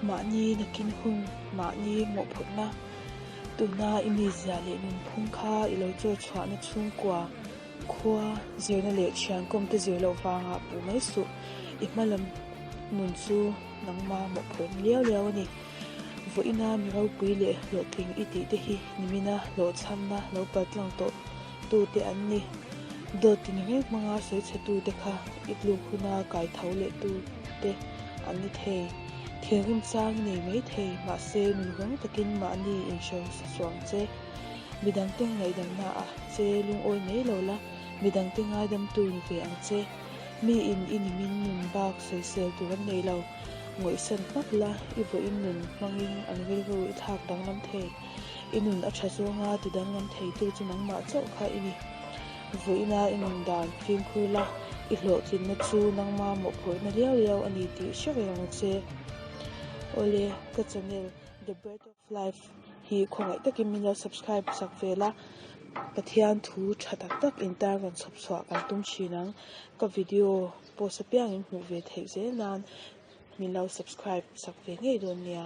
Mahni nakin hun, mahni mawhphurhna, tuna i mizia leh nunphung kha i lo chaw chhuahna chhungkua, khua, zirna leh thiankawmte zir loh vangah puh mai suh. I hmalam nun chu nangma mawhphurhna liau liau a ni. Vawiina mi ropui leh hlawhtling i tih te hi nimina hlawhchhamna lo paltlang tawh tute an ni. Dawt tin reng hmanga sawi chhe tute kha i tluk huna kai tho leh tute an ni thei. Thinrim chang i nei mai thei, mahse nun rawng takin mahni inhriau sa chuang che. Midangte ngaihdamna ah che lungawi mai lo la, midangte ngaidamtu ni ve ang che. Mi in i nimin nun bak sawisel tur an nei lo. Ngawihsan hmak la, i vawiin nun hmangin an rilru i thlak danglam thei. I nun a tha zawnga ti danglam theitu chu nangmah chauh kha i ni. Vawiina i nun dan fimkhur la, i hlawhtlinna chu nangma mawhphurhna liau liau a ni tih hre reng ang che. Awle, ka channel The Breath of Life hi khawngaih takin min lo subscribe sak ve la, Pathian thu tha tak tak intar rawn chhawp chhuah kan tum thin ang. Ka video post apiangin hmuh ve theih zel nan min lo subscribe sak ve ngei dawn nia.